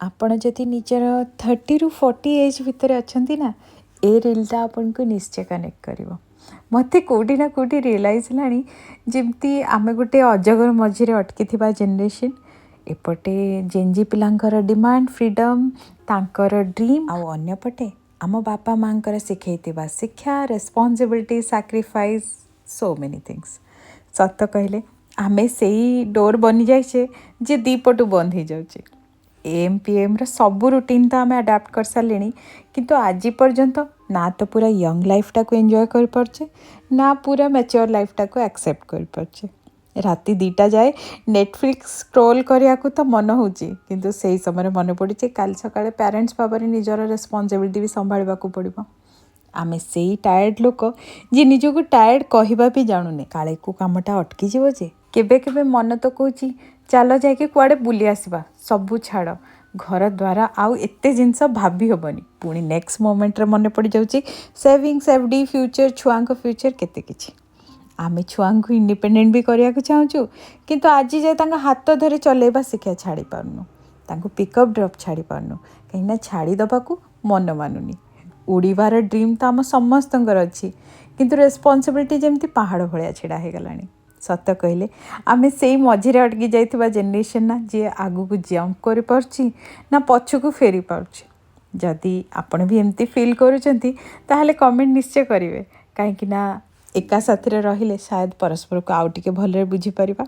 ଆପଣ ଯଦି ନିଜର 30ରୁ 40 ଏଜ୍ ଭିତରେ ଅଛନ୍ତି ନା, ଏ ରିଲ୍ଟା ଆପଣଙ୍କୁ ନିଶ୍ଚୟ କନେକ୍ଟ କରିବ। ମୋତେ କେଉଁଠି ନା କେଉଁଠି ରିଏଲାଇଜ୍ ହେଲାଣି, ଯେମିତି ଆମେ ଗୋଟେ ଅଜଗର ମଝିରେ ଅଟକିଥିବା ଜେନେରେସନ୍। ଏପଟେ ଜେଞ୍ଜି ପିଲାଙ୍କର ଡିମାଣ୍ଡ, ଫ୍ରିଡ଼ମ୍, ତାଙ୍କର ଡ୍ରିମ୍, ଆଉ ଅନ୍ୟପଟେ ଆମ ବାପା ମାଆଙ୍କର ଶିଖେଇଥିବା ଶିକ୍ଷା, responsibility, sacrifice, so many things. ସତ କହିଲେ ଆମେ ସେଇ ଡୋର୍ ବନିଯାଇଛେ ଯେ ଦୁଇ ପଟୁ ବନ୍ଦ ହେଇଯାଉଛି। ଏଏମ୍ ପିଏମ୍ର ସବୁ ରୁଟିନ୍ ତ ଆମେ ଆଡ଼ାପ୍ଟ କରିସାରିଲେଣି, କିନ୍ତୁ ଆଜି ପର୍ଯ୍ୟନ୍ତ ନା ତ ପୁରା ୟଙ୍ଗ ଲାଇଫ୍ଟାକୁ ଏନ୍ଜୟ କରିପାରୁଛେ, ନା ପୁରା ମ୍ୟାଚୁଅର୍ ଲାଇଫ୍ଟାକୁ ଆକ୍ସେପ୍ଟ କରିପାରୁଛେ। ରାତି 2ଟା ଯାଏ ନେଟଫ୍ଲିକ୍ସ ସ୍କ୍ରୋଲ୍ କରିବାକୁ ତ ମନ ହେଉଛି, କିନ୍ତୁ ସେଇ ସମୟରେ ମନେ ପଡ଼ୁଛି କାଲି ସକାଳେ ପ୍ୟାରେଣ୍ଟସ୍ ଭାବରେ ନିଜର ରେସ୍ପନ୍ସିବିଲିଟି ବି ସମ୍ଭାଳିବାକୁ ପଡ଼ିବ। ଆମେ ସେଇ ଟାୟାର୍ଡ଼ ଲୋକ ଯିଏ ନିଜକୁ ଟାୟାର୍ଡ଼ କହିବା ବି ଜାଣୁନେ, କାଳେ କେଉଁ କାମଟା ଅଟକିଯିବ ଯେ। କେବେ କେବେ ମନ ତ କହୁଛି, ଚାଲ ଯାଇକି କୁଆଡ଼େ ବୁଲି ଆସିବା, ସବୁ ଛାଡ଼, ଘର ଦ୍ୱାରା ଆଉ ଏତେ ଜିନିଷ ଭାବି ହେବନି। ପୁଣି ନେକ୍ସଟ ମୋମେଣ୍ଟରେ ମନେ ପଡ଼ିଯାଉଛି ସେଭିଙ୍ଗସ୍, ଏଫ୍ ଡି, ଫ୍ୟୁଚର୍, ଛୁଆଙ୍କ ଫ୍ୟୁଚର୍, କେତେ କିଛି। ଆମେ ଛୁଆଙ୍କୁ ଇଣ୍ଡିପେଣ୍ଡେଣ୍ଟ ବି କରିବାକୁ ଚାହୁଁଛୁ, କିନ୍ତୁ ଆଜି ଯାଏ ତାଙ୍କ ହାତ ଧରି ଚଲେଇବା ଶିକ୍ଷା ଛାଡ଼ି ପାରୁନୁ, ତାଙ୍କୁ ପିକଅପ୍ ଡ୍ରପ୍ ଛାଡ଼ି ପାରୁନୁ, କାହିଁକିନା ଛାଡ଼ିଦେବାକୁ ମନ ମାନୁନି। ଉଡ଼ିବାର ଡ୍ରିମ୍ ତ ଆମ ସମସ୍ତଙ୍କର ଅଛି, କିନ୍ତୁ ରେସ୍ପନ୍ସିବିଲିଟି ଯେମିତି ପାହାଡ଼ ଭଳିଆ ଛିଡ଼ା ହେଇଗଲାଣି। ସତ କହିଲେ ଆମେ ସେଇ ମଝିରେ ଅଟକି ଯାଇଥିବା ଜେନେରେସନ୍, ନା ଯିଏ ଆଗକୁ ଜମ୍ପ କରିପାରୁଛି, ନା ପଛକୁ ଫେରି ପାରୁଛି। ଯଦି ଆପଣ ବି ଏମିତି ଫିଲ୍ କରୁଛନ୍ତି, ତାହେଲେ କମେଣ୍ଟ ନିଶ୍ଚୟ କରିବେ, କାହିଁକି ନା ଏକା ସାଥିରେ ରହିଲେ ସାୟଦ ପରସ୍ପରକୁ ଆଉ ଟିକେ ଭଲରେ ବୁଝିପାରିବା।